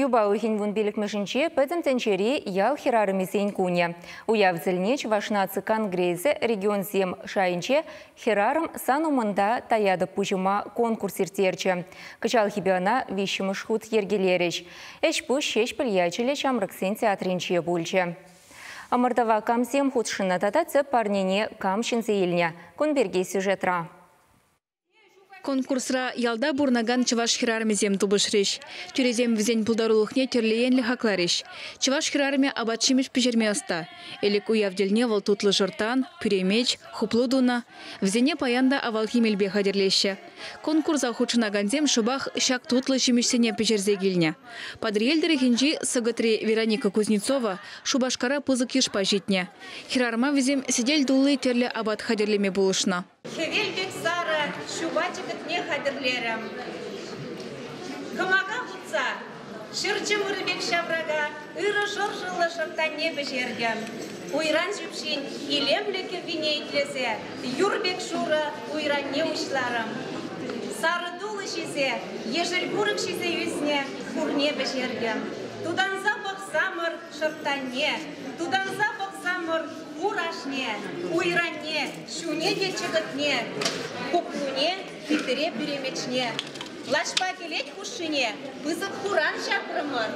Юпа уйӑхӗн 15-мӗшӗнче Пӗтӗм тӗнчери ял хӗрарӑмӗсен кунӗ. Уяв тӗлне Чӑваш наци конгресӗ регионсем шайӗнче «Хӗрарӑм сан умӑнта таятӑп пуҫӑма» конкурс ирттерчӗ. Кӑҫалхипе ӑна виҫҫӗмӗш хут йӗркелерӗҫ. Ӗҫ-пуҫ Ҫеҫпӗл ячӗллӗ ҫамрӑксен театрӗнче пулчӗ. Ӑмӑртӑва камсем хутшӑннӑ тата тӗп парнене кам ҫӗнсе илнӗ? Кун пирки сюжетра. Конкурсра ялта пурӑнакан чӑваш хӗрарӑмӗсем тупӑшрӗҫ. Тӳресем вӗсен пултарулӑхне тӗрлӗ енлӗ хакларӗҫ. Чӑваш хӗрарӑмӗ апат-ҫимӗҫ пӗҫерме ӑста. Ӗлӗк уяв тӗлне вӑл тутлӑ шӑрттан, пӳремеч, хуплу тунӑ. Вӗсене паян та авалхи мелпе хатӗрлеҫҫӗ. Конкурса хутшӑнакансем шӑпах ҫак тутлӑ ҫимӗҫсене пӗҫерсе килнӗ. Патӑрьел тӑрӑхӗнчи Сӑкӑтри Вероника Кузнецова Шупашкара пысӑк йышпа ҫитнӗ. Хӗрарӑма вӗсем сӗтел тулли тӗрлӗ апат хатӗрлеме пулӑшнӑ. Хӗвел пек сарӑ ҫупа чӗкӗтне хатӗрлерӗм. Кӑмака хутса ҫӗр чӑмӑрӗ пек ҫаврака ырӑ шӑршӑллӑ шӑрттанне пӗҫертӗм. Уйран ҫӳпҫин илемлӗ кӗввине итлесе юр пек шурӑ уйранне уҫларӑм. Сарӑ тулӑ ҫисе, ешӗл курӑк ҫисе ӳснӗ хурне пӗҫертӗм. Тутанса пӑхсамӑр шӑрттанне, тутанса пӑхсамӑр хур ашне, уйранне, ҫуне те чӑкӑтне, хуплуне, хитре пӳремечне. Лаҫпа кӗлет хушшине пысӑк хуран ҫакрӑмӑр.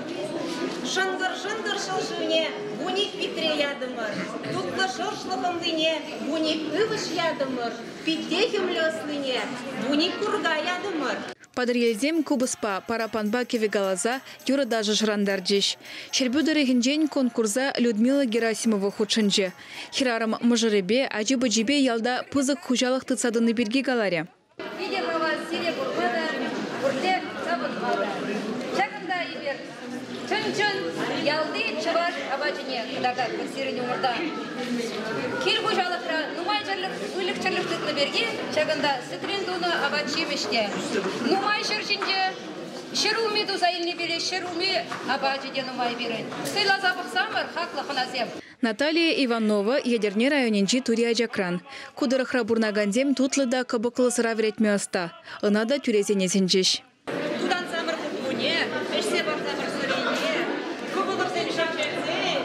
Шӑнкӑр-шӑнкӑр ҫӑл шывне 12 витре ятӑмӑр. Тутлӑ шӑршлӑ хӑмлине 12 ывӑҫ ятӑмӑр. Питте хӗмлӗ ӑслине 12 курка ятӑмӑр. Патӑрьелсем купӑспа, параппанпа кӗвӗ каласа юрӑ-ташӑ шӑрантарчӗҫ. Ҫӗрпӳ тӑрӑхӗнчен конкурса Людмила Герасимова хутшӑнчӗ. Хӗрарӑм мӑшӑрӗпе, ачи-пӑчипе ялта пысӑк хуҫалӑх тытса тӑни пирки каларӗ. Питӗ хавас сире курма та, пурте савӑнма та. Ҫакӑнта эпир чӑн-чӑн ялти чӑваш апачӗне кӑтартатпӑр сирӗн умӑрта. Кил хуҫалӑхра нумай выльӑх-чӗрлӗх тытнӑ пирки ҫакӑнта сӗтрен тунӑ апат-ҫимӗҫ те нумай ҫӗр ҫинче ҫӗрулми туса илнӗ пире ҫӗрулми апачӗ те нумай пирӗн. Сӑйласа пӑхсамӑр, хаклӑ хӑнасем. Наталия Иванова Етӗрне районӗнчи Тури Ачакран. Ку тӑрӑхра пурӑнакансем тутлӑ та кӑпӑклӑ сӑра вӗретме ӑста. Ӑна та тӳресене сӗнчӗҫ. Тутансамӑр хуплуне, ӗҫсе парсамӑр сӑрине, кӑпӑклӑхсен шӑршисен,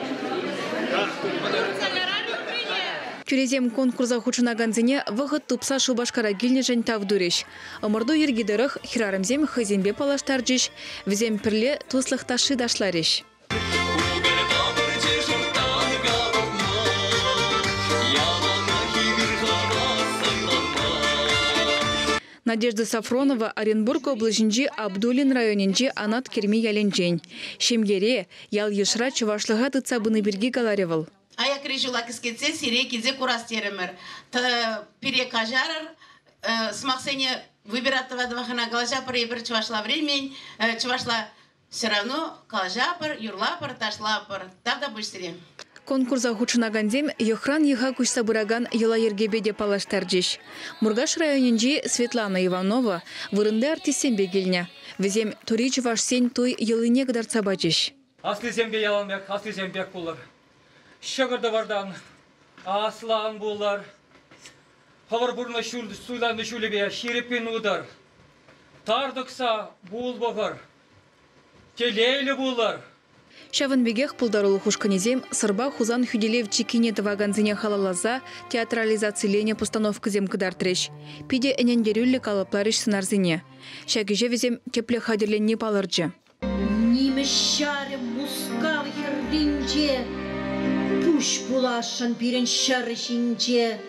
туртса ярар юррине. Тӳресем конкурса хутшӑнакансене вӑхӑт тупса Шупашкара килнӗшӗн тав турӗҫ. Ӑмӑрту йӗрки тӑрӑх хӗрарӑмсем хӑйсемпе паллаштарчӗҫ, вӗсем пӗрле туслӑх ташши ташларӗҫ. Надежда Сафронова Оренбург облаҫӗнчи Абдулин районӗнчи Анат Керми ялӗнчен. Ҫемьере, ял-йышра чӑвашлӑха тытса пыни пирки каларӗ вӑл. Аякри ҫула кӗскетсе сире килсе курас терӗмӗр. Пире каҫарӑр, сӑмахсене выбирать тӑва-тӑва калаҫа пӗр эпир чӑвашла вӗренмен, чӑвашла все равно калаҫапӑр, юрлапӑр, ташлапӑр. Тавтапуҫ сире. Конкурса хутшӑнакансем йӑхран йӑха куҫса пыракан йӑла-йӗркепе те паллаштарчӗҫ. Муркаш районӗнчи Светлана Иванова вырӑнти артистсемпе килнӗ. Вӗсем тури чӑвашсен туй йӑлине кӑтартса пачӗҫ. Аслисемпе ялан пек, аслисем пек пулӑр. Ҫӑкӑр-тӑвартан аслӑ ан пулӑр. Хӑвӑр пурнӑҫ суйланнӑ ҫулӗпе ҫирӗппӗн утӑр. Тар тӑкса пул пӑхӑр. Телейлӗ пулӑр! Ҫавӑн пекех пултарулӑх ушкӑнӗсем Сӑрпа Хусан хӳтӗлев чиккине тӑвакансене халалласа театрализациленӗ постановкӑсем кӑтартрӗҫ. Питӗ ӗнентерӳллӗ калӑпларӗҫ сӑнарсене. Ҫак ӗҫе вӗсем тӗплӗ хатӗрленни палӑрчӗ. Нимӗҫ ҫарӗ Мускав хӗрринче пуҫ пуласшӑн пирӗн ҫӗр ҫинче.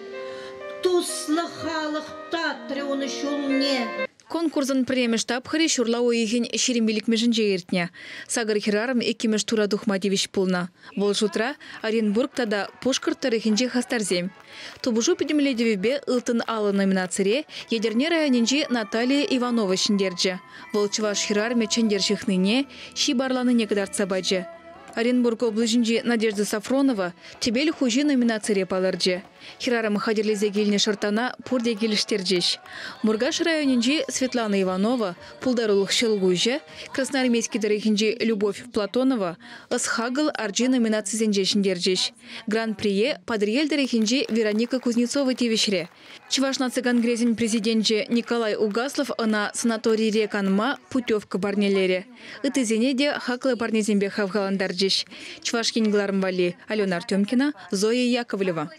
Туслӑ халӑх татрӗ ун ҫулне. Конкурсӑн пӗрремӗш тапхӑрӗ ҫурла уйӑхӗн 25-мӗшӗнче иртнӗ. Сакӑр хӗрарӑм иккӗмӗш тура тухма тивӗҫ пулнӑ. Вӑл шутра Оренбург тата Пушкӑрт тӑрӑхӗнчи хастарсем. Тупӑшу пӗтӗмлетӗвӗпе «Ылтӑн алӑ» номинацире Етӗрне районӗнчи Наталия Иванова ҫӗнтерчӗ. Вӑл чӑваш хӗрарӑмӗ чӗнтӗр ҫыхнине, ҫип арланине кӑтартса пачӗ. Оренбург облаҫӗнчи Надежда Сафронова «Тӗпел хуҫи» номинацире палӑрчӗ. Хӗрарӑм хатӗрлесе килнӗ шӑрттана пурте килӗштерчӗҫ. Муркаш районӗнчи Светлана Иванова «Пултарулӑх ҫӑлкуҫӗ», Красноармейски тӑрӑхӗнчи Любовь Платонова «Ӑс-хакӑл арчи» номинацисенче ҫӗнтерчӗҫ. Гран-прие Патӑрьел тӑрӑхӗнчи Вероника Кузнецова тивӗҫрӗ. Чӑваш наци конгресӗн президенчӗ Николай Угаслов ӑна санаторире канма путевка парнелерӗ. Ыттисене те хаклӑ парнесемпе хавхалантарчӗҫ. Чӑваш Ен кӑларӑм валли Алена Артемкина, Зоя Яковлева.